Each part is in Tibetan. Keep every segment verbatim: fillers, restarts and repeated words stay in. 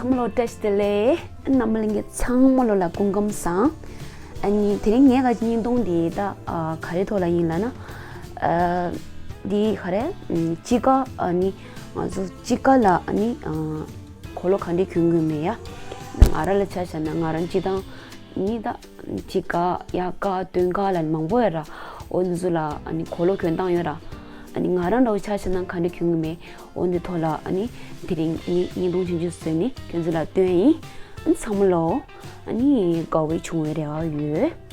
ཚང་མ་ལོ་བཀྲ་ཤིས་བདེ་ལེགས། རྣམ་པ་ལྷན་རྒྱས་ཚང་མ་ལོ་ལ་སྐུ་ཁམས་བཟང་། ཨ་ནི་དེ་རིང་ངས་ག་བརྙན་ཐུང་འདི་ད་ཨ་ག་རེ་ཐོག་ལ་ཡིན་ལབ་ན། ཨ་འདི་ག་རེ་ཨམ་དཔྱིད་ཀ་ཨ་ནི་ང་ཚོ་དཔྱིད་ཀ་ལ་ཨ་ནི་ཨ་གོས་ལོག་ག་འདྲས་གྱོན་དགོས་མེད་ཡ། ང་རང་ལ་ཆ་བཞག་ན་ང་རང་སྤྱིར་བཏང་ནི་ད་དཔྱིད་ཀ་དབྱར་ཀ་སྟོན་ཀ་ལ་མང་པོ་ཡོད་ར། འོ་འདི་ཚོ་ལ་ཨ་ནི་གོས་ལོག་གྱོན་སྟངས་ཡོད་ར། ཨ་ནི་ང་རང་འདྲ་བོ་ཆ་བཞག་ན་ག་འདྲས་གྱོན་དགོས་མེད། འོ་འདི་ཐོག་ལ་ཨ་ནི་དེ་རིང་ངས་བརྙན་ཐུང་ཆུང་ཆུང་བཟོས་ནས་ཁྱོད་ཚོ་ལ་སྟོན་ཡིན། ཨ་ནི་ཚང་མ་ལོ་ཨ་ནི་དགའ་བའི་བྱུང་བའི་རེ་བ་ཡོད།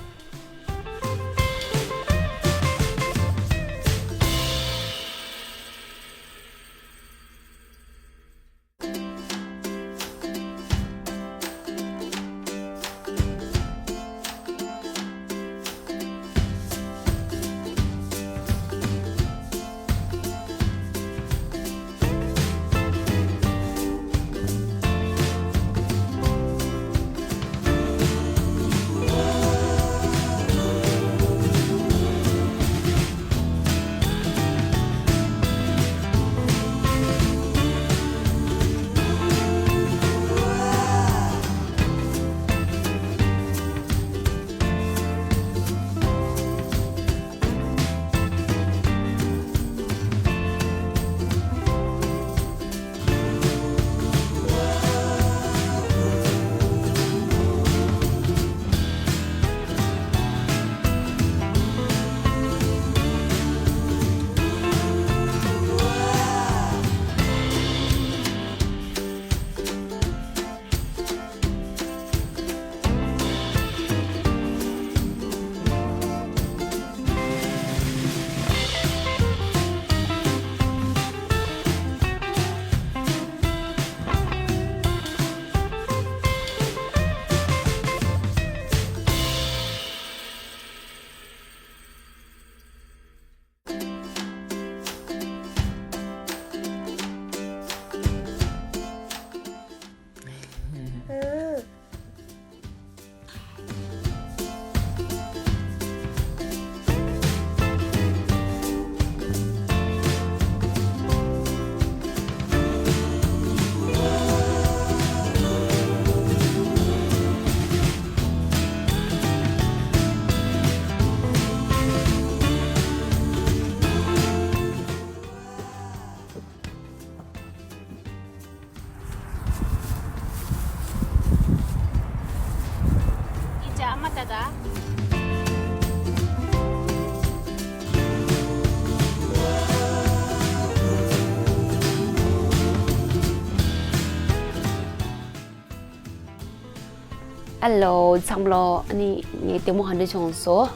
ཨ་ལོ་ཚང་མ་ལོ། ཨ་ནི་ངའི་ལྟད་མོ་ག་འདྲ་བྱུང་སོང་།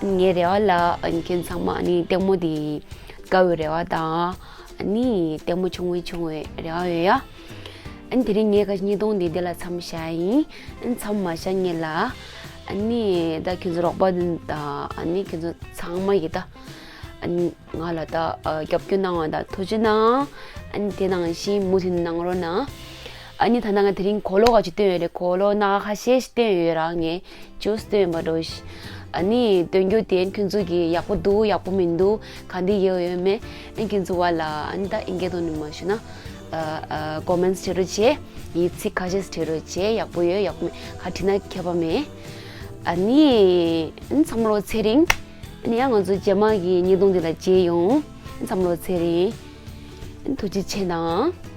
ཨ་ནི་ངའི་རེ་བ་ལ་ཨ་ནི་ཁྱེད་ཚང་མ་ཨ་ནི་ལྟད་མོ་དེ་དགའ་བའི་རེ་བ་དང་། ཨ་ནི་ལྟད་མོ་བྱུང་བའི་བྱུང་བའི་རེ་བ་ཡོད་ཡ། ཨ་ནི་དེ་རིང་ངའི་ག་བརྙན་ཐུང་འདི་འདི་ལ་མཚམས་བཞག་ཡིན། ཨ་ནི་མཚམས་མ་བཞག་སྔོན་ལ་ཨ་ནི་ད་ཁྱེད་ཚོ་རོགས་པ་དང་ཨ་ནི་ཁྱེད་ཚོ་ཚང་མ་ཡིས་ད་ཨ་ནི་ང་ལ་ད་རྒྱབ་སྐྱོར་གནང་བ་དང་ཐུགས་རྗེ་གནང་། ཨ་ནི་དེ་ནང་བཞིན་མུ་མཐུད་གནང་རོགས་གནང་། ཨ་ནི་ད་ནང་ང་དེ་རིང་གོས་ལོག་ག་ཅིག་སྟོན་ཡོད་རེད། གོས་ལོག་སྣ་ཁ་ཤས་ཤིག་སྟོན་ཡོད་ར། ངས་ཅུས་སྟོན་པ་འགྲོ་ཤི། ཨ་ནི་སྟོན་རྒྱུ་དེ་ཁྱོད་ཚོ་གི་ཡག་པོ་འདུག་ཡག་པོ་མི་འདུག་ག་འདི་ཡོད་ཡོད་མེད་ཨ་ཁྱོད་ཚོ་བ་ལ་ཨ་ནི་ད་ཨིན་སྐད་ཐོག་ནས་མ་ཞུ་ན་ཨ་ཨ་ཀོ་མེན་སི་བྲིས་རོགས་བྱེད། ཡིག་ཚིག་ཁ་ཤས་བྲིས་རོགས་བྱེད། ཡག་པོ་ཡོད་ཡག་པོ་མེད་ག་བྲིས་ན་ཁྱད་པར་མེད། ཨ་ནི་ཨ་ནི་ཚང་མ་ལོ་ཚེ་རིང་། ཨ་ནི་ཡང་ང་ཚོ་རྗེས་མ་གི་བརྙན་ཐུང་འདི་ལ་མཇལ་ཡོང་། ཨ་ནི་ཚང་མ་ལོ་ཚེ་རིང་། ཨ་ནི་ཐུགས་རྗེ་ཆེ་གནང་།